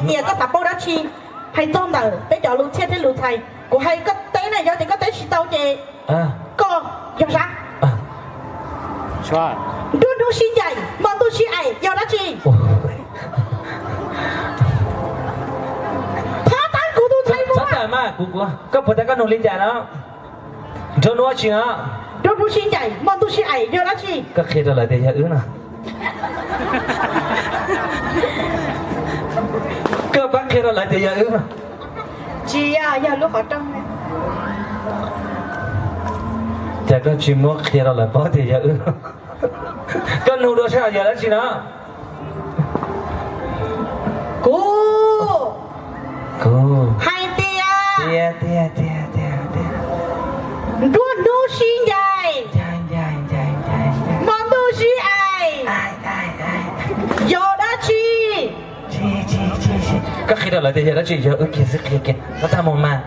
Tias koj xav paub dab tsi, hais txog ntawm peb cov lus txhiaj thiab lus txhais, kuv hais koj teb na, yog tias koj teb tsis tau ces koj yog sab. Nruab hnub sib ncaim, hmo ntuj sib aim, yog dab tsi? Thov tawm kuv tus txhais muag. Koj puas tas koj nug li cas no? Nruab hnub dab tsi no? Nruab hnub sib ncaim, hmo ntuj sib aim, yog dab tsi? Koj qhia rau lawv tias yog wb no. Koj pab qhia rau lawv tias yog wb no. Tsis yog, yog lub qhov rooj. Cas koj tsis muab qhia rau lawv paub tias yog wb no? Koj nug dua saib yog dab tsi no? Kuv, kuv hais tias, tias, tias, tias, tias, tias, nruab hnub sib ncaim, ncaim, ncaim, ncaim, ncaim, hmo ntuj sib aim, aim, aim, aim, yog dab tsi? Koj qhia rau lawv tias yog dab tsi, yog wb kiag xwb, qhia kiag, koj txaj muag mas.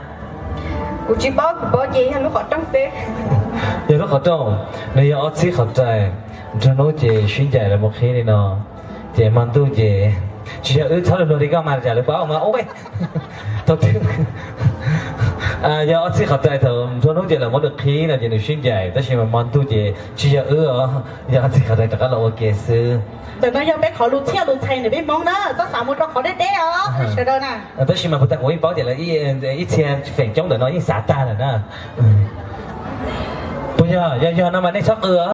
Kuv tsis paub, kuv paub ces yog lub qhov rooj peb. Yog lub qhov rooj, nws yog ob txhib qhov rai. Nruab hnub ces sib ncaim lawv mus qhib li no, ces hmo ntuj ces tsis yog wb, txhob luag luag li koj mas tsam lawv paub mas ub. Thaum twg yog ob txhib qhov rai, thaum nruab hnub ces lawv muab lawv qhib no ces nws sib ncaim, tab sis mas hmo ntuj ces tsis yog wb os, yog ob txhib qhov rai rov qab los ua ke xwb. Ntawm no yog peb qhov lus txhiaj lus txhais ntawm peb Hmoob na, txhob xav mus rau qhov deb deb os sawv daws na. Tab sis mas puas tas kuv yeej paub tias lawv ib txhia feem coob ntawm no yeej xav tag lawm na. Puas yog? Yog yog no mas nej txhob qw.